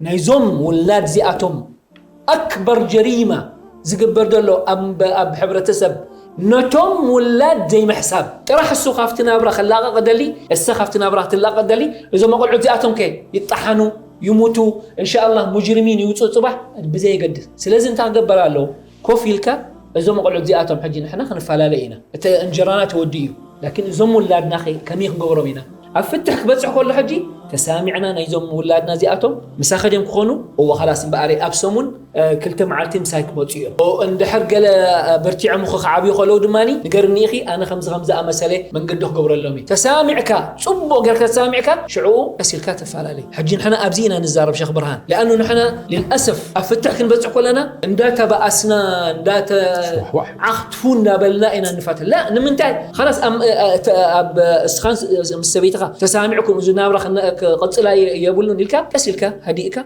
ናይዞም ውላድ እዚኣቶም ኣክበር ጀሪማ ዝግበር ዘሎ ኣብ ኣብ ሕብረተሰብ ነቶም ውላድ ዘይምሕሳብ ጥራሕ። እሱ ካብቲ ናብራ ክላቐቕ ደሊ፣ እሳ ካብቲ ናብራ ክትላቐቕ ደሊ። እዞም ኣቆልዑ እዚኣቶም ከ ይጠሓኑ፣ ይሙቱ፣ እንሻኣላህ ሙጅሪሚን ይውፅኡ ፅባሕ ብዘየገድስ። ስለዚ እንታይ ክገበር ኣለዎ? ኮፍ ኢልካ እዞም ኣቆልዑ እዚኣቶም ሕጂ ንሕና ክንፈላለ ኢና፣ እቲ እንጀራና ተወዲኡ እዩ፣ ላኪን እዞም ውላድና ከ ከመይ ክንገብሮም ኢና? ኣብ ፍትሕ ክበፅሕ ከሎ ሕጂ ተሳሚዕና ናይዞም ውላድና እዚኣቶም ምሳኸ ድዮም ክኾኑ? እወ፣ ኻላስ እምበኣር ኣብ ሰሙን እ፣ ክልተ መዓልቲ ምሳይ ክመፁ እዮም። ኦ፣ እንድሕር ገለ እ፣ በርቲዖም እኮ ክዓብዩ ከለዉ ድማ ንገርኒ ኢኺ፣ ኣነ ከምዚ ከምዚ ኣመሰለ መንገዲ ክገብረሎም እዩ። ተሳሚዕካ፣ ፅቡቕ ጌርካ ተሳሚዕካ፣ ሽዑ ቀስ ኢልካ ተፈላለይ። ሕጂ ንሕና ኣብዚ ኢና ንዛረብ ሸኽ ብርሃን። ለኣኑ ንሕና ልልኣሰፍ ኣብ ፍትሕ ክንበፅሕ ከለና እንዳተባኣስና፣ እንዳተ-፣ ዋሕዋሕ። ዓኽትፉ እንዳበልና ኢና ንፋተል። ላ፣ ንምንታይ? ኻላስ ኣብ፣ እ፣ እ፣ ተ-፣ ኣብ፣ እ፣ እስኻን ስ-፣ ስ-፣ ምስ ሰበይትኻ ተሳሚዕኩም እዚ ናብራ ክነ-፣ ክቕፅል ኣየ-፣ የብሉን ኢልካ፣ ቀስ ኢልካ፣ ሃዲእካ፣